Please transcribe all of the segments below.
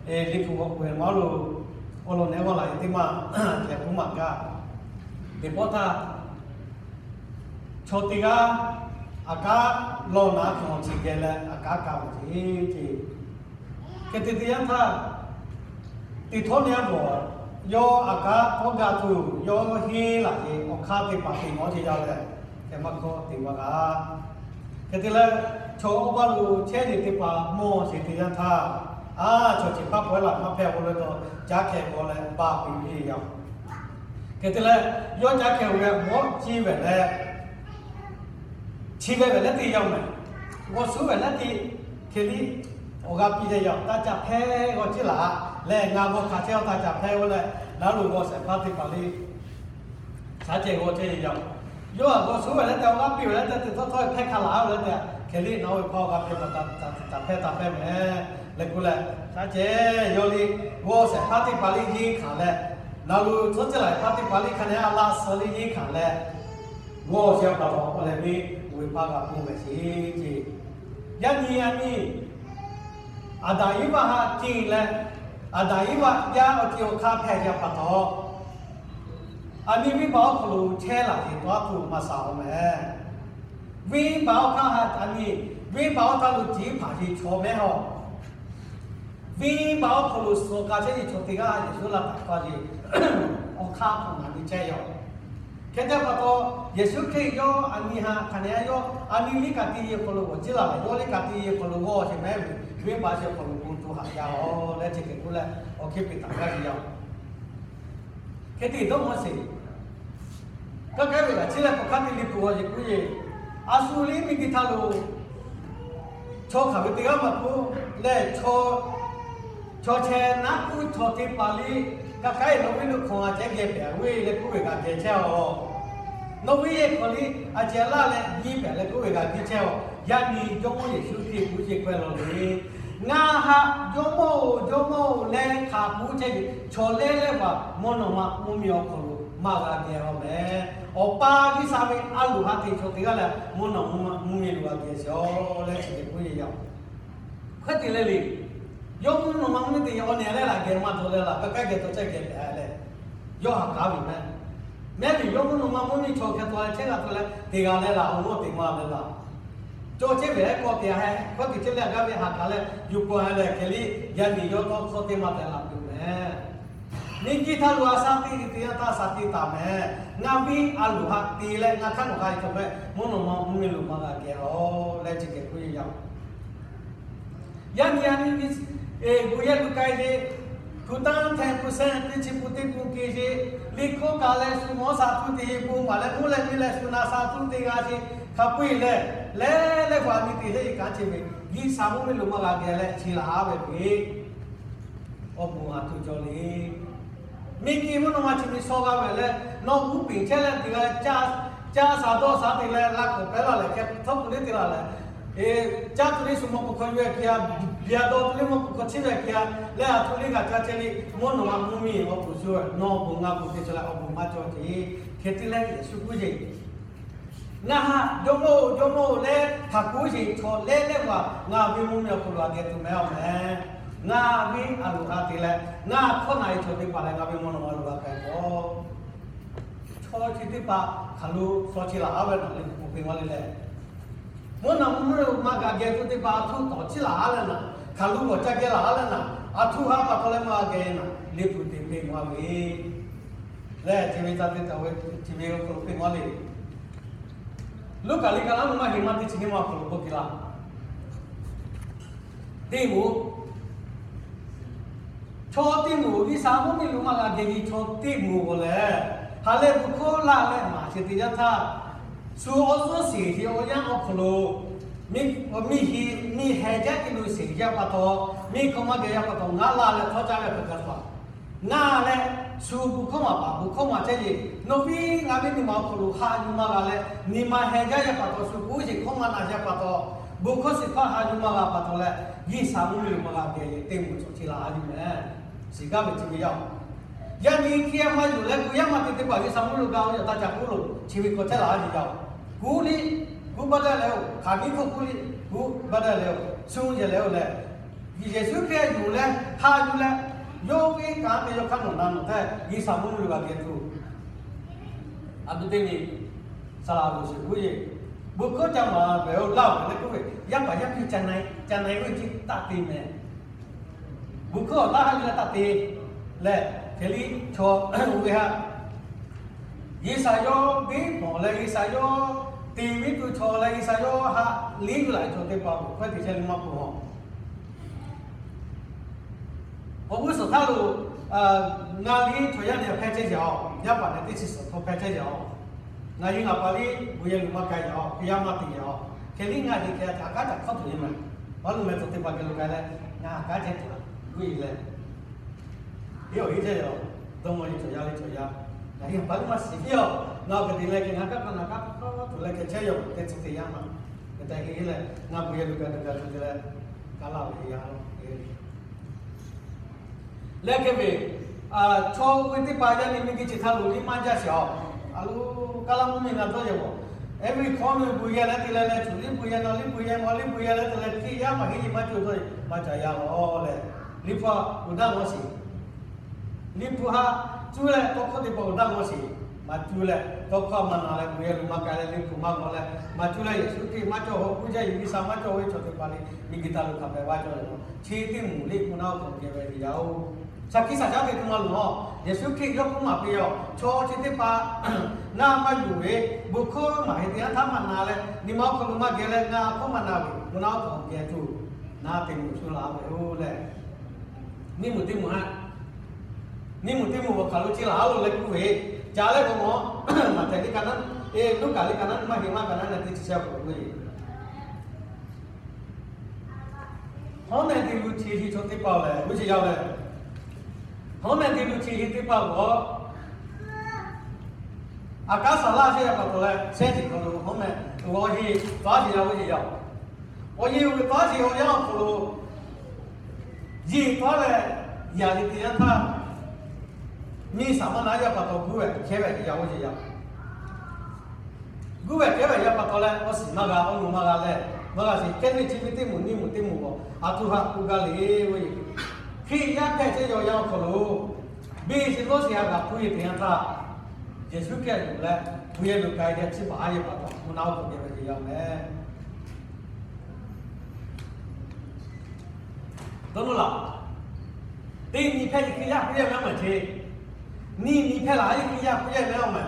Liꞈ hpu g'aw k'oꞈ-e maˇ lo, awˬ lawn nehˬ g'aw laˬ ve teˇ maˇ ceh k'oˆ maˍ gaˇ. Teˇ pawˆ htaˇ, chaw teˇ g'aˇ aꞈ kaˉ lawˇ naˉ hk'awꞈ chi geh leh aꞈ kaˉ kaꞈ maˍ ce ce. Hk'e te teˇ yanˇ htaˇ, teˇ htawˇ nehˬ a bawˬ, yawˇ aꞈ kaˉ kawˆ gaˇ tuˬ yawˇ henˇ laˬ ce awˬ hk'aˇ teˇ hpaˍ teꞈ mawˬ ce yaˇ leh, hk'e maˇ kawˆ teꞈ maˇ g'a. Hk'e te leh, chaw awˬ baˆ lo chehˇ ve teˇ hpaˍ mawˬ sheˍ teˇ yanˇ htaˇ, a, chaw ceuˬ hpaˇ pawehˇ laˬ maˇ hpehˇ k'o leh dawˇ caˉ hkeh k'awꞈ leh baˬ piˇ ve yoˬ. Hk'e te leh, yawˇ caˉ hkeh ve awˬ mawˇ ciˇ ve leh, chi ve ve lehˉ teˇ yanˇ mehˍ, g'aw suhˉ ve lehˉ teˇ hkeh liˇ awˬ g'a piˇ ve yoˬ. Taˇ caꞈ hpehˇ g'aw ciˇ laˬ leh ngaˬ g'aw hkanˍ chehˇ a taˇ caꞈ hpehˇ oˇ leh, naˉ lo g'aw shehˍ hpaˇ teˇ hpaˍ liˇ shaˉ ceh g'aw chehˇ ve yoˬ. Yawˇ aꞈ g'aw suhˉ ve lehˉ teˇ awˬ g'a piˇ ve lehˉ teˇ teˇ htawˇ htawˇ hpehˇ hkanˍ laˬ ve lehˉ teˇ hkeh liˇ naˉ ve hk'aw g'a piˇ pa taꞈ caꞈ hpehˇ taꞈ hpehˇ mehˍ leh k'oˆ leh, shaˉ ceh yawˇ liˇ g'aw shehˍ hpaˇ teˇ hpaˍ liˇ yeˇ hkanˍ leh, naˉ lo tcuhˉ ceˇ laˬ ve hpaˇ teˇ hpaˍ liˇ hk'a nehˬ a laˇ suh liˇ yeˇ hkanˍ leh, g'aw shehˍ hpaˇ taw k'awꞈ leh ve, oˇ ve hpaˇ g'a hpuˇ ve sheˍ ce. Yaˇ nyi a nyi, Aˍdanˍ Eˇvaˆ haꞈ ce leh, Aˍdanˍ Eˇvaˆ yaˇ awˬ ce awˬ hk'aˇ hpehˇ ve pa taw, a nyi venˇbaˆ awˬ hk'aw lo chehˇ laˬ ve tawˇ a tuˬ maˇ shaˍ-oˬ mehˍ. Venˇbaˆ awˬ hk'aˇ haꞈ a nyi, venˇbaˆ awˬ hk'aˇ lo ciˉ hpaˍ ve chaw mehˉ hawˬ, venˇbaˆ awˬ hk'aw lo suh k'a chehˇ ve chaw teˇ g'aˇ Yeˍsuˆ laˇ taˍ hk'a ve awˬ hk'aˇ hpawꞈ naˬ ve chehˇ yoˬ. Hk'e te pa taw, Yeˍsuˆ Hkriꞈ yawˇ a nyi haꞈ hk'a nehˬ a yawˇ a nyi liˇ ka tiꞈ yeˬ hk'aw lo g'awˬ ciˇ laˬ leh, yawˇ liˇ ka tiꞈ yeˬ hk'aw lo g'aw sheˍ mehˉ ve, venˇbaˆ sheˍ hk'aw lo bon tuˬ haꞈ jaˇ-oˬ leh chi hk'e k'oˆ leh, awˬ hkiˇ peꞈ taˍ gaˇ ve yoˬ. Hk'e te dawˇ maˇ sheˍ. Kaˇ kaˉ ve laꞈ chi leh hk'aˬ hk'aˇ te liˇ tuˬ g'aw yeˬ k'oˆ yeˬ, a shu liˇ miˬguiˬ htaˇ lo chaw hk'aˬ ve teˇ g'aˇ maˇ k'oˆ leh, chaw chehˇ naˉ k'uˉ chaw teˇ hpaˍ liˇ kaˇ kaˉ e nawˬ viˉ lo hk'aw a cehˉ geh pehˍ ve leh k'oˆ ve g'a geh chehˇ-oˬ. Nawˬ viˉ yehˬ hk'aw liˇ a cehˉ laˇ leh biˇ pehˍ leh k'oˆ ve g'a biˇ chehˇ-oˬ. Yaˇ nyi Jawˇmawˇ Yeˍsuˆ Hkriꞈ k'oˆ ce k'oˆ-e lawˬ le. Ngaˬ haꞈ Jawˇmawˇ-oˬ, Jawˇmawˇ-oˬ leh hk'a k'oˆ chehˇ ve chaw lehˉ lehˉ vaˬ mvuhˇ naw ma mvuhˇmiˬ awˬ hk'aw lo maˇ g'a geh-oˬ mehˍ. Awˬ pa G'uiˬsha ve a loˍ ha te chaw teˇ g'aˇ leh mvuhˇ naw ma mvuhˇmiˬ lo g'a geh sheˍ-oˬ leh chi hk'e k'oˆ yeˬ yaˇ-oˬ. Hk'e te leh le, yawˇ mvuhˇ naw ma mvuhˇmiˬ teˇ g'aˇ awˬ nyi leh laꞈ geh maˇ taw leh laˬ, kaˇ kaˉ geh taw chehˇ geh pehˍ leh, yawˇ haꞈ kaˉ ve mehˍ. Mehˉ ve yawˇ mvuhˇ naw ma mvuhˇmiˬ chaw hk'e taw leh chehˇ g'a taw leh teˇ g'aˇ leh laˬ, awˬ g'awˇ teꞈ maˇ leh laˬ, caw chehˇ ve hehˉ k'awꞈ te a hehˉ k'awꞈ te chehˇ leh a gaˇ ve haꞈ kaˉ leh yuˬ pawˬ ha leh hk'e liˇ yaˇ nyi yawˇ tawˇ hkawˇ teˇ maˇ tehꞈ laˬ tuˬ mehˍ. Miˬguiˬ htaˇ lo a shaˉ teˇ g'aˇ teˇ yanˇ htaˇ shaˉ teˇ taˍ mehˍ. Ngaˬ viˉ a loˍ ha te leh ngaˬ hk'aˇ nawˬ k'a e cawˬ mehˍ, mvuhˇ naw ma mvuhˇmiˬ lo maˇ g'a geh-oˬ leh chi hk'e k'oˆ yeˬ yaˇ-oˬ. Yaˇ nyi a nyi, e, bon yehˬ lo k'ai ve, hpu tanˇ hteˇ hpu sehˉ teˇ chi pun teˇ pun ke ve, liꞈ hkawˇ kaꞈ leh shu mawˇ sha htuˇ te ve, bon maˍ leh mvuhˇ leh miˇ leh shu na sha htuˇ te g'a ve, hk'a peu-eˬ leh, lehˉ lehˉ hpaˍ miˇ te heˆ kaꞈ chehˇ ve, G'uiˬsha mvuhˇmiˬ lo maˇ g'a geh leh chi laˬ ve hk'e awˬ bon a htoꞈ jaw le. Miˬguiˬ mvuhˇ naw ma chi miˬ shaw g'a ve leh, nawˬ hui peꞈ chehˇ leh te g'a leh, caˇ sha dawˇ sha te leh la k'awꞈ pehˉ laˇ leh hk'e htawˇ k'o le te laˇ leh, caˇ tuˬ le shu maw k'o hk'aw yuˬ ve hk'e a, biˇ a dawˇ tuˬ le maw k'o hk'aw chehˇ ve hk'e a, leh a htoꞈ le g'a caˇ chehˇ le, mvuhˇ naw ma mvuhˇmiˬ awˬ hk'aw shu nawˬ bon ngaˬ bon te chaw leh awˬ bon maˇ cawˬ ce. Hk'e te leh Yeˍsuˆ k'oˆ yeˬ, Ngaˬ haꞈ Jawˇmawˇ-oˬ, Jawˇmawˇ-oˬ leh hk'a k'oˆ sheˍ chaw lehˉ lehˉ vaˬ ngaˬ ve mvuhˇmiˬ awˬ hk'aw lo a geh tuˬ mehˍ-oˬ mehˍ. Ngaˬ ve a loˍ ha te leh ngaˬ hkawˇ na e chaw teˇ hpaˍ leh ngaˬ ve mvuhˇ naw ma lo g'a k'ai k'o, chaw chi teˇ hpaˍ hk'aˬ lo shaw chi laˬ a ve naˬ le, k'oˆ piˇ maˇ le leh, mvuhˇ naw ma mvuhˇmiˬ lo maˇ g'a geh tuˬ teˇ hpaˍ a htoꞈ tawˍ chi laˬ a leh naˬ, hk'aˬ lo g'awˬ ca geh laˬ a leh naˬ, a htoꞈ ha pa taw leh maˇ g'a geh naˬ le, k'oˆ te piˇ maˇ ve leh, chi ve ca te taˍ ve chi ve awˬ hk'aw lo piˇ maˇ le. Luˉkaꞈ liꞈ ka laˉ lo maˇ heˆ maˇ teˇ chi neˇ ma awˬ hk'aw lo k'oˆ piˇ laˇ. Teˇ moˍ, chaw teˇ moˍ G'uiˬsha mvuhˇmiˬ lo maˇ g'a geh ve chaw teˇ moˍ g'aw leh, ha leh bon hkawˇ laˇ leh maˍ sheˍ te yaˇ htaˇ, shu awˬ suhˉ sheˍ ve awˬ yanˇ awˬ hk'aw lo miˬ, miˬ hehˍ jaˇ te lo sheˍ jaˇ pa taw, miˬ hkawˇ maˇ geh yaˇ pa taw ngaˬ la leh htawˇ caˇ ve hk'aˬ hk'e htaꞈ ngaˬ leh shu bon hkawˇ maˍ paˍ bon hkawˇ maˍ chehˇ ve, nawˬ viˉ ngaˬ ve nyi ma awˬ hk'aw lo haꞈ yuˬ maˇ g'a leh, nyi ma hehˍ jaˇ yaˇ pa taw, shu k'oˆ sheˍ hkawˇ maˇ na jaˇ pa taw, bon hkawˇ sheˍ hkawˇ haꞈ yuˬ maˇ g'a pa taw leh, G'uiˬsha mvuhˇmiˬ lo maˇ g'a geh ve teˇ moˍ chaw chi laˬ a yuˬ mehˍ. Shiˍ gaˇ ve chi ve yaˇ-oˬ. Yaˇ nyi hk'e maˇ yuˬ leh k'o yaˇ ma te teˇ hpaˍ G'uiˬsha mvuhˇmiˬ lo ga ve yaˇ taˇ ca k'oˆ lo chi ve k'awꞈ chehˇ laˬ a yuˬ yaˇ-oˬ. Kuˉ liˇ, kuˉ baˇ daˇ leh-oˬ, hk'aˬ miˉ hk'oˆ kuˉ liˇ, kuˉ baˇ daˇ leh-oˬ, shu yehˬ leh-oˬ leh, Yeˍsuˆ Hkriꞈ yuˬ leh hk'a yuˬ leh, yawˇ ve kanˉ te yawˇ hk'aˇ nawˬ na nawˬ htaˇ G'uiˬsha mvuhˇ miˬ lo g'a geh tuˬ, a tuˬ teˇ nyi saˍ laꞈ g'uˬ shiˍ kuˉ yeˬ, bon hkawˇ ca maˍ pehˍ-oˬ laˇ-oˬ leh k'oˆ ve, yaˇ paˍ yaˇ piˇ ca na-e ve chi taˇ te mehˍ. Bon hkawˇ awˬ taˇ ha yuˬ leh taˇ te leh, hk'e liˇ chaw oˇ ve htaꞈ G'uiˬsha yawˇ biˇ mawˬ leh G'uiˬsha yawˇ te viˉ tuˬ chaw leh G'uiˬsha yawˇ haꞈ liˇ yuˬ laꞈ ve chaw teˇ hpaˍ-oˬ, hkawehˇ te chehˇ le maˇ k'oˆ-oˬ. Awˬ g'uˇ suhˍ htaˇ lo, ngaˬ liˇ chaw yaˇ nehˬ hpehˇ chehˇ yaꞈ-oˬ, yaˇ paˍ nehˬ teˇ chi suhˍ hk'aw hpehˇ chehˇ yaꞈ-oˬ. Ngaˬ hui ngaˬ paˍ liˇ bon yehˬ luˬ maˇ k'ai yaꞈ-oˬ, hk'e yaˇ maˇ te yaꞈ-oˬ. Hk'e liˇ ngaˬ hui hk'e a htaꞈ kanˉ htaꞈ hk'awˇ tuˬ ve maˬ, paˉ lo meh tcuh teˇ hpaˍ geh lo k'ai leh, ngaˬ kanˉ chehˇ tuˬ a, guˇ e leh, yawˇ awˬ hiˉ chehˇ yaꞈ-oˬ. Dawˇ mawˇ ve chaw yaˇ ve chaw yaˇ, ngaˬ hui paˉ lo maˇ shiˍ piˇ-oˬ. Ngaˬ awˬ hk'e te leh hk'e ngaˬ kanˉ hk'aˇ naˬ kanˉ hk'awˇ tuˬ leh hk'e chehˇ yaꞈ-oˬ tehꞈ tcuh te yaˇ maˬ, hk'e te hk'e leh ngaˬ bon yehˬ luˬ gaˬ tuˬ gaˬ tuˬ te leh, kaˇ laˇ ve yaˇ-oˬ. Leh hk'e ve, chaw oˇ ve teˇ hpaˍ yaˇ nehˬ miˬ guiˬ chi htaˇ lo liˇ maˇ jaˇ sheˍ-oˬ. A lo, kaˇ laˇ mvuhˇ miˬ na dawˇ yehˬ-oˬ, every hkawˇ mvuhˇ bon yehˬ leh te leh leh, tuˬ liˇ bon yehˬ, nawˬ liˇ bon yehˬ, ngaˬ liˇ bon yehˬ leh te leh hk'e yaˇ maˬ heˆ yeˬ maˇ cawˬ dawˇ maˇ ca yaˇ-oˬ leh, liˇ hpu uiˍ daˇ g'awˇ sheˍ. Liˇ hpu haꞈ cuˇ leh tawˇ hkawˇ teˇ hpaˍ uiˍ daˇ g'awˇ sheˍ. Maˍ cuˇ leh tawˇ hkawˇ maˇ na leh bon yehˬ luˬ maˇ k'ai leh liˇ hpu maˇ g'awˇ leh, maˍ cuˇ leh Yeˍsuˆ Hkriꞈ maˇ cawˬ-oˬ, hk'oˆ jaˇ yuˬ G'uiˬsha maˇ cawˬ ve chaw teˇ hpaˍ le, miˬ guiˬ htaˇ lo hk'a pehˍ vaˇ cawˬ leh, chi teˇ moˍ liˇ hpu naˉ oˇ hk'awꞈ geh ve te yaˇ-oˬ. Shaˍ hkiˆ shaˍ caˉ te tuˬ maˇ loˬ-oˬ. Yeˍsuˆ Hkriꞈ yawˇ k'oˆ maˍ piˇ-oˬ, chaw chi teˇ hpaˍ ngaˬ maˇ yonˍ ve, bon hkawˇ maˬ heˆ teˇ yanˇ htaˇ maˇ na leh, nyi ma awˬ hk'aw lo maˇ geh leh ngaˬ hkawˇ maˇ na ve, hpu naˉ oˇ hk'awꞈ geh tuˬ, na te moˍ shu laˬ ve-oˬ leh, neˇ moˍ teˇ moˍ haꞈ, neˇ moˍ teˇ moˍ awˬ hk'aˬ lo chi laˬ-oˬ leh k'oˆ ve, ca leh k'o mawˬ, Maꞈhtehˍ liˇ ka naˉ, Luˉkaꞈ liˇ ka naˉ, maˇ heˆ maˇ ka naˉ leh teˇ chi shehˆ awˬ hk'aw lo k'oˆ ve, hawˉ meh te lu chi hi chaw teˇ hpaˍ-oˬ leh g'uˇ chi yaˇ-oˬ leh, hawˉ meh te lu chi hi teˇ hpaˍ-oˬ, aˬ kaˉ saˍ laˇ chehˇ yaˇ pa taw leh shehˉ ceuˬ hk'aw lo hawˉ meh g'aw heˆ taˉ sheˍ yaˇ g'uˇ chi yaˇ-oˬ. Awˬ yeˬ uiˍ taˉ sheˍ awˬ yanˇ awˬ hk'aw lo, yeˬ taˉ leh, yaꞈ nyi teˇ yanˇ htaˇ, miˬ saˍ maˇ na yaˇ pa taw guˇ ve kehˉ ve yaˇ g'uˇ chi yaˇ Guˇ ve kehˉ ve yaˇ pa taw leh, awˬ shiˍ maˇ g'a, awˬ nu maˇ g'a leh, maˇ g'a sheˍ. Kehˉ ve chi ve teˇ moˍ neˇ moˍ teˇ moˍ g'awˬ a htoꞈ haꞈ k'oˆ gaˇ le ve, Hkriꞈ yaˇ hpehꞈ chehˇ yaw yanˇ awˬ hk'aw lo, beˬ sheˍ lawˇ sheˍ a g'aꞈ hpu yeˬ teˇ yanˇ htaˇ, Yeˍsuˆ Hkriꞈ yuˬ leh, bon yehˬ luˬ k'ai leh chi baˬ ha yehˬ pa taw, mvuhˇ naw k'awꞈ geh ve teˇ yanˇ meh. Dawˇ nawˇ laˬ. Teˇ nyi hpehꞈ ve Hkriꞈ yaˇ hpu yehˬ ve awˬ maˬ ce. Nyi nyi hpehꞈ laˬ ve Hkriꞈ yaˇ hpu yehˬ ve awˬ maˬ.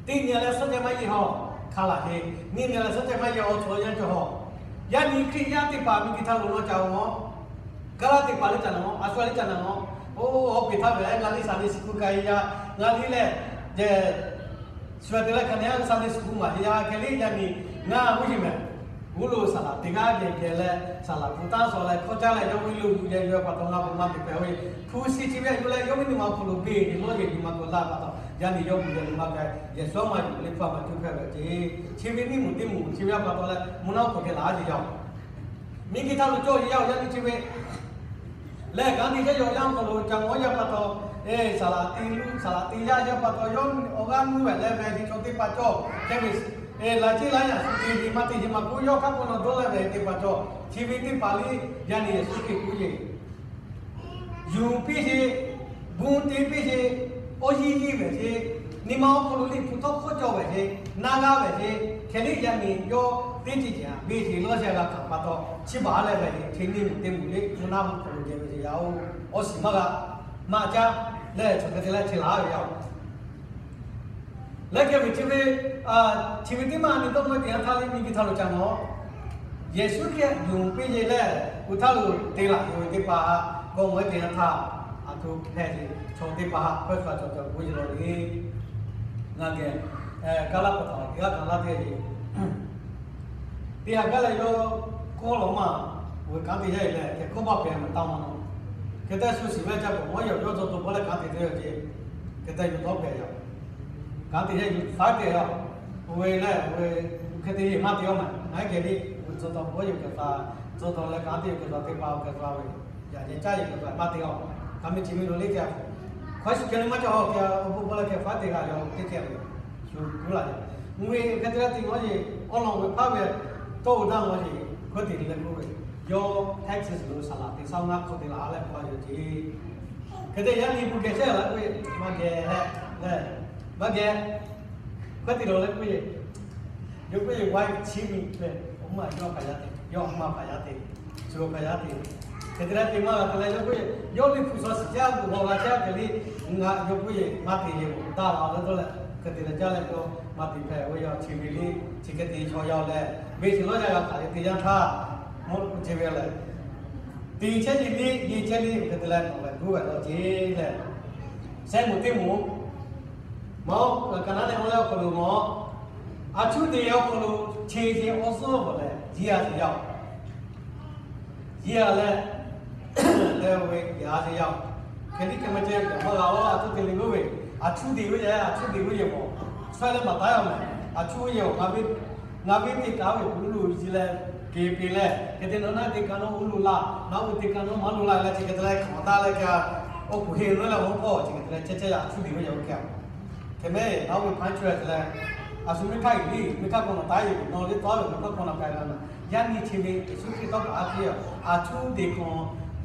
Teˇ nyi leh suhˉ ceh maˇ yeˬ haw, hk'a laˬ ce. Nyi nyi leh suhˉ ceh maˇ yeˬ awˬ chaw yaˇ cawˬ haw. Yaˇ nyi Hkriꞈ yaˇ teˇ hpaˍ miˬ guiˬ htaˇ lo nawˇ ca awˬ maw. Gaˇ laˇ teˇ hpaˍ liˇ ca na maw, a shu a liˇ ca na maw. Oˇ, awˬ peˍ htaˇ ve ngaˬ liˇ Sunday school k'ai yaˇ, ngaˬ liˇ leh, jehˬ, shu a te leh hk'a nyi a Sunday school maˬ heˆ yaˇ hk'e liˇ yaˇ nyi, ngaˬ g'uˇ yeˬ mehˍ. G'uˇ lo saˍ laꞈ teˇ g'aˇ geh geh leh, saˍ laꞈ hpu taˇ shawˍ leh hkawˇ caˇ leh yawˇ ve lo yuˬ yehˬ yuˬ pa taw ngaˬ bon maˇ te hpehꞈ ve, hpu shi chi ve yuˬ leh yawˇ ve nyi ma awˬ hk'aw lo beˬ ve lawˇ yeˬ nyi ma k'awꞈ laˇ pa taw, yaˇ nyi yawˇ bon yehˬ lo maˇ k'ai, yehˬ sawˉ maˇ yuˬ leh hpu a maˬ cuˇ hpehꞈ ve ce. Chi ve neˇ moˍ teˇ moˍ chi ve a pa taw leh mvuhˇ naw k'awꞈ geh laˬ a yeˬ yaˇ-oˬ. Miˬ guiˬ htaˇ lo cawˬ yeˬ yaˇ-oˬ, yaˇ nyi chi ve leh kanˉ te yaˇ yaw yanˇ awˬ hk'aw lo ca ngawˉ yaˇ pa taw, saˍ laꞈ te lu saˍ laꞈ te yaˇ yaˇ pa taw yawˇ awˬ g'aˇ nuˇ ve leh ve chi chaw teˇ hpaˍ cawˬ hkehˇ ve, laˬ ceˇ laˇ yaꞈ shu te ve maˇ te ve maˇ k'oˆ, yawˇ hk'aˇ k'o nawˬ dawˇ leh ve teˇ hpaˍ cawˬ. Chi ve teˇ hpaˍ liˇ yaˇ nyi Yeˍsuˆ Hkriꞈ kuˇ yeˬ yuˬ piˇ sheˍ, bon te piˇ sheˍ, awˬ yiˇ yiˇ ve sheˍ, nyi ma awˬ hk'aw lo liꞈ hpu tawˇ hkawˇ cawˬ ve sheˍ, na g'a ve sheˍ, hk'e liˇ yaˇ nyi yawˇ teˇ ceuˬ ceuˬ a beˬ sheˍ lawˇ sheˍ g'a hkanˍ pa taw, chi baˬ leh ve sheˍ, chi neˇ moˍ teˇ moˍ liˇ mvuhˇ naw awˬ hk'aw lo geh ve sheˍ yaˇ-oˬ. Awˬ shiˍ maˇ g'a, maˇ caˇ leh chaw hk'e te leh chi laˬ ve yaˇ-oˬ. Leh kehˬ ve chi ve, chi ve teˇ maˇ nyi dawˇ mawˇ teˇ yanˇ htaˇ liˇ miˬ guiˬ htaˇ lo ca ngawˬ. Yeˍsuˆ Hkriꞈ yonˍ piˇ yeˬ leh, uˬ htaˇ lo te laˬ ve teˇ hpaˍ htaꞈ kawˆ mawˇ teˇ yanˇ htaˇ, a htoꞈ hpehꞈ ve chaw teˇ hpaˍ htaꞈ hkawehˇ sha cawˬ cawˬ k'oˆ yeˬ law le. Ngaˬ geh, kaˇ laˇ pa taw g'a kaꞈ laˇ teˇ yeˬ. Teˇ ha gaˇ leh yawˇ kawˆ lawˬ maˇ, oˇ ve kanˉ te yaˇ yeˬ leh kehˬ kawˆ baˆ pehˍ maˍ taˇ maˇ nawˬ. Hk'e te shu shiˍ ve ca kawꞈ mawˇ yawˬ yawˇ dawˇ dawˇ bawˇ leh kanˉ te teˇ yeˬ ce. Hk'e te yawˇ dawˇ pehˍ yaˇ. Kanˉ te yaˇ yuˬ faˉ te yaˇ. Oˇ ve leh oˇ ve, hk'e te yeˬ maˇ te-oˬ maˬ. Ngaˬ hui geh le, oˇ ve dawˇ dawˇ bawˇ yawˬ kehˬ sha, dawˇ dawˇ leh kanˉ te yawˬ kehˬ sha teˇ hpaˍ kehˬ sha ve, yaꞈ nyi caˇ yeˬ kehˬ sha maˇ te-oˬ. Kaꞈ miˬ chi miˬ lo le kehˬ, hkawehˇ shu kehˬ le maˇ cawˬ haw kehˬ, awˬ bon bawˇ leh kehˬ faˉ te g'a yaˇ teˇ kehˬ ve, shu kuˉ laˬ yaˇ. Oˇ ve hk'e te leh te ngawˬ yeˬ, awˬ lawn ve hpaˇ ve, tawˇ oˇ daˇ ngawˬ yeˬ hkawehˇ te le k'oˆ ve yawˇ Texas lo saˍ laꞈ teꞈ shaˉ ngaˇ hk'awꞈ te la leh k'oˆ a yoˬ ceˇ. Hk'e te yaˇ nyi bu geh chehˇ laˇ k'oˆ ve, maˇ geh leh, maˇ geh, hk'e te lawˬ leh k'oˆ ve, yawˇ k'oˆ ve, wife cheat me leh, awˬ maˇ yawˇ hk'aˬ yaˇ te, yawˇ awˬ maˇ hk'aˬ yaˇ te, shu hk'aˬ yaˇ te. Hk'e te leh te maˇ g'a te leh yawˇ k'oˆ ve, yawˇ liꞈ hpu shaw shiˍ jaˇ, g'uiˬ haw g'a chehˇ hk'e le, ngaˬ yawˇ k'oˆ ve maˇ te yehˬ daꞈ la leh dawˇ leh, hk'e te leh jaˇ leh yawˇ maˇ te hpehꞈ ve yoˬ. Chi ve le, chi hk'e te chaw yaˇ leh, ve chi lawˇ yaˇ g'a hk'aˬ ve te yanˇ htaˇ, mawˇ chi ve lehˬ, te chehˇ nyi le, nyi chehˇ le, hk'e te leh nawˬ lehˬ guˇ ve law ceˇ leh, sehˉ moˍ teˇ moˍ, maˇ, ka naˉ leh maˇ leh awˬ hk'aw lo mawˬ, a cuˇ te awˬ hk'aw lo che ce awˬ suhˉ bawˬ leh jiˇ a te yaˇ-oˬ. Jiˇ a leh, leh ve yaꞈ a te yaˇ-oˬ. Hk'e liˇ hk'e maˇ ceh yaꞈ maˇ g'a-oˬ. A cuˇ te le g'oˇ ve, a cuˇ te g'oˇ yaˇ, a cuˇ te g'oˇ yaˇ mawˬ, sawˉ leh maˍ taˉ yaˇ mehˍ. A cuˇ g'oˇ yaˇ-oˬ, ngaˬ ve, ngaˬ ve te taˍ ve uˉ lo ji leh, keˬ peˬ leh, hk'e te nawˬ naˉ te kaꞈ nawˉ uˉ lo laˇ, nawˉ ve te kaꞈ nawˉ maˇ lo laˇ leh, chi hk'e te leh hk'aˬ ma taˇ leh kaꞈ, awˬ kuˬ heˆ nawˉ leh awˬ hpawˇ chi hk'e te leh chehˇ chehˇ yaꞈ a cuˇ te g'oˇ yaˇ-oˬ hk'e a. Hk'e mehˍ, nawˉ ve hpaˇ chaweh te leh, a shu miˇ hk'aˇ yuˬ le, miˇ hk'aˇ hk'aw naˬ taˉ yuˬ, nawˬ le tawˉ ve miˇ hk'aˇ hk'aw naˬ k'ai la naˬ. Yaˇ nyi chi ve Yeˍsuˆ Hkriꞈ tawˇ hpaˍ a hk'e a, a cuˇ te hk'aw,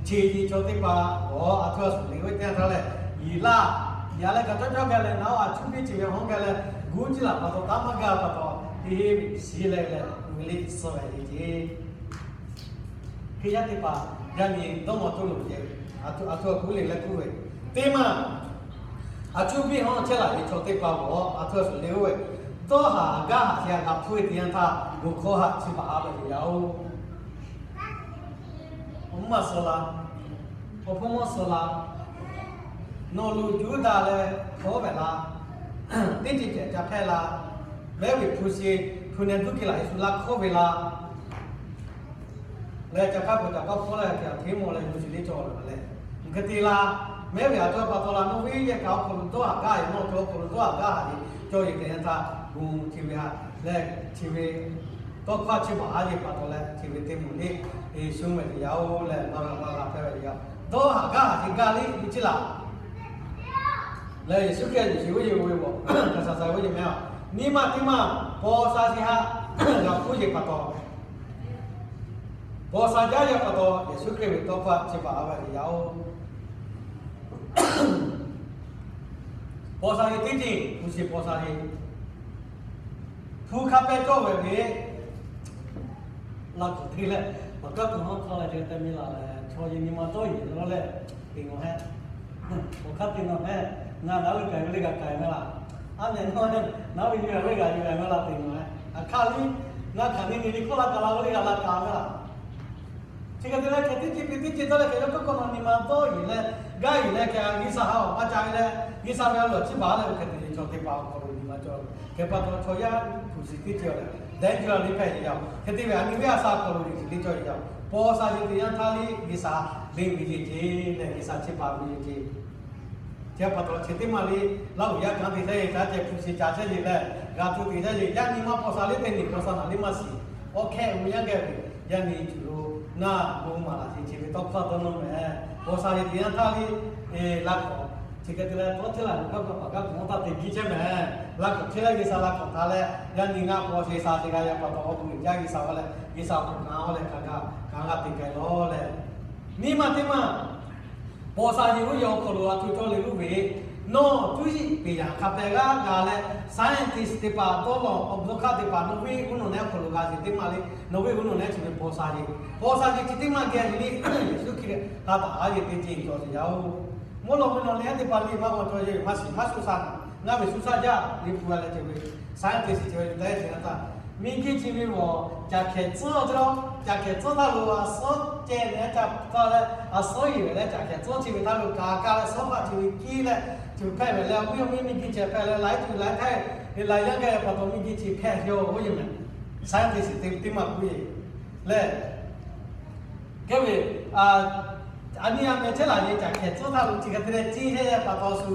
che ce chaw teˇ hpaˍ awˬ a htoꞈ a shuˍ le ve teˇ yanˇ htaˇ lehˬ, yiˍ laˇ, yaꞈ leh kaꞈ cawˇ cawˇ gaˇ leh, nawˉ a cuˇ piˇ chi ve hawˉ gaˇ leh, guˇ ciˇ laˬ pa taw taˇ maˇ gaˇ pa taw, teˇ heˆ shiˍ leh leh, uiˍ ve le suh ve le ceˇ. Hkriꞈ yaˇ teˇ hpaˍ yaˇ nyi dawˇ maw toˇ loˬ ve, a htoꞈ a htoꞈ a kuˉ le leh kuˉ ve, teˇ maˇ a cuˇ piˇ hawˉ chehˇ laˬ ve chaw teˇ hpaˍ awˬ a htoꞈ a shuˍ le oˇ ve, dawˇ haˍ gaˇ haˍ chi a g'a hpuˇ ve teˇ yanˇ htaˇ, bon hkawˇ haꞈ chi baˬ a ve teˇ yanˇ-oˬ, awˬ mvuhˇ maˇ suh la, awˬ hpawˇ mawˇ suh la, nawˬ loꞈ juˇ daꞈ leh hkawˉ ve la, teˇ ceuˬ cehˬ ca hpehˇ la, mehˉ ve hpu shi, hpu neh duˇ hkiˇ laˬ Yeˍsuˆ laˇ hkawˇ ve la leh, ca hk'aˇ k'o ca k'aˇ hpawˇ leh, ca hteˇ maw leh, yuˬ shiˍ le cawˬ la leh, uˬ hk'e te la, mehˉ ve a cawˇ pa taw la, nawˬ ve yehˬ kaꞈ awˬ hk'aw lo dawˇ haˍ gaˇ e, nawˬ cawˬ awˬ hk'aw lo dawˇ haˍ gaˇ e, cawˇ yeˬ teˇ yanˇ htaˇ, bon chi ve haꞈ leh, chi ve tawˇ hkawˇ chi baˬ a yeˬ pa taw leh, chi ve te moˍ le, Yeˍsuˆ mehˍ teˇ yanˇ-oˬ leh, maˇ g'a maˇ g'a hpehˇ ve teˇ yanˇ, dawˇ haˍ gaˇ haˍ chi gaˇ le yuˬ chi laˬ leh, Yeˍsuˆ Hkriꞈ yuˬ shiˍ ve yeˬ ve bawˬ, ka shaˍ sha ve yeˬ mehˍ a, nyi ma teˇ maˇ paw sha chi haꞈ g'a hpuˇ yeˬ pa taw, paw sha jaˇ yaˇ pa taw, Yeˍsuˆ Hkriꞈ ve tawˇ hkawˇ chi baˬ a ve teˇ yanˇ-oˬ, paw sha ve teˇ ceuˬ hpu shi paw sha ve, hpu hk'a pehˇ cawˇ ve ve, laˇ hkawꞈ te leh, awˬ kaˉ hk'aw hawˉ hk'aw leh ceh te mi laˬ leh, chaw yeˬ nyi ma dawˇ yeˬ lawˬ leh, te ngawˬ hehˆ. Awˬ hk'aˇ te nawˬ hehˆ, ngaˬ naˉ ve k'ai ve le g'a k'ai maˇ laˬ. A nehˬ nawˬ hehˆ, naˉ ve nyi ve g'a nyi ve maˇ laˬ te nawˬ hehˆ. A hk'aˇ liˇ, ngaˬ hk'aˬ nyi nyi liˇ hkawˇ laˇ ka la ve le g'a laˇ ka maˇ laˬ. Chi hk'e te leh hk'e teˇ ceuˬ hk'e teˇ ceuˬ dawˇ leh hk'e yaˇ hkawˇ hk'aw nawˬ nyi ma dawˇ yeˬ leh, gaˇ yeˬ leh hk'e G'uiˬsha ha awˬ maˇ ca ve leh, G'uiˬsha ve a loˬ chiˇ baˬ leh, hk'e te chaw teˇ hpaˍ awˬ hk'aw lo nyi ma cawˇ ve. Hk'e pa taw chaw yaˇ hpu shi teˇ ceuˬ leh, daˇ ceuˬ a liˇ hpehꞈ yeˬ yaˇ-oˬ. Hk'e te ve a nyi ve a sha awˬ hk'aw lo yeˬ teˇ ceuˬ yeˬ yaˇ-oˬ. Paw sha yeˬ teˇ yanˇ htaˇ liˇ G'uiˬsha le ve yeˬ ceˇ leh, G'uiˬsha chiˇ baˬ ve yeˬ ceˇ. Chi pa taw chi teˇ maˇ liˇ, laˇ uiˍ yaˇ kanˉ te chehˇ yeˬ, ca ceh hpu shi ca chehˇ yeˬ leh, g'a tuˬ te chehˇ yeˬ, yaˇ nyi maˇ paw sha liˇ te nyi paw sha naˬ liˇ maˇ shiˍ. Awˬ hk'e uiˍ yaˇ geh ve, yaˇ nyi tuˬ lo ngaˬ bon maˍ laˬ sheˍ chi ve tawˇ hkawˇ dawˇ nawˇ mehˍ. Paw sha yeˬ teˇ yanˇ htaˇ liˇ, laˇ hkawꞈ chi hk'e te leh tawˇ chehˇ laˬ ve kaˇ kaꞈ paˍ kaˇ k'awꞈ taˇ te giˇ chehˇ mehˍ. Laˇ hkawꞈ chehˇ leh G'uiˬsha laˇ hkawꞈ htaꞈ leh, yaˇ nyi ngaˬ paw sha sheˍ sha te g'a yaˇ pa taw, awˬ bon uiˍ jaˇ G'uiˬsha a leh, G'uiˬsha awˬ hk'aw kanˉ a leh hk'a gaˬ kanˉ g'a te k'ai lawˬ leh, nyi ma teˇ maˇ paw sha yeˬ uˉ yaw awˬ hk'aw lo a htoꞈ cawˇ le g'uˇ ve, nawˬ cuˇ yiˍ peˍ yaꞈ hk'a pehꞈ g'aˇ g'a leh, scientist teˇ hpaˍ dawˇ lawˬ awˬ hk'aˇ teˇ hpaˍ nawˬ ve uˉ nawˬ nehˉ awˬ hk'aw lo g'a sheˍ teˇ maˇ le, nawˬ ve uˉ nawˬ nehˉ chi ve paw sha yeˬ. Paw sha yeˬ chi teˇ maˇ geh ve le, Yeˍsuˆ Hkriꞈ htaꞈ taˍ a yeˬ teˇ ceuˬ cawˬ sheˍ yaˇ-oˬ. Mvuhˇ lawˬ ve nawˬ le a teˇ hpaˍ le maˇ g'a cawˇ yeˬ maˇ shiˍ maˇ shu sha naˬ, ngaˬ ve shu sha jaˇ le hpu a leh ce ve, scientist chi ve daiˇ ce a htaˇ, miˬguiˬ chi ve g'awˬ caˬ hkehˍ tcuhˉ a te lawˬ, caˬ hkehˍ tcuhˉ htaˇ lo a suhˉ ceh leh ca taˇ leh, a suhˉ yeˬ ve leh caˬ hkehˍ tcuhˉ chi ve htaˇ lo ka ka leh suhˉ hpaˇ chi ve kiˇ leh, chi hpehꞈ ve leh, awˬ miˇ awˬ miˇ miˬguiˬ ceh hpehꞈ leh laiˉ tuˬ laiˉ htaiˇ ve laiˬ yaˇ geh pa taw miˬguiˬ chi hpehꞈ ve yoˬ. Oˇ yeˬ mehˍ, scientist teˇ maˇ k'oˆ yeˬ leh, kehˉ ve, a nyi a meh chehˇ laˬ ve caˬ hkehˍ tcuhˉ htaˇ lo chi hk'e te leh ciˇ heˆ pa taw shu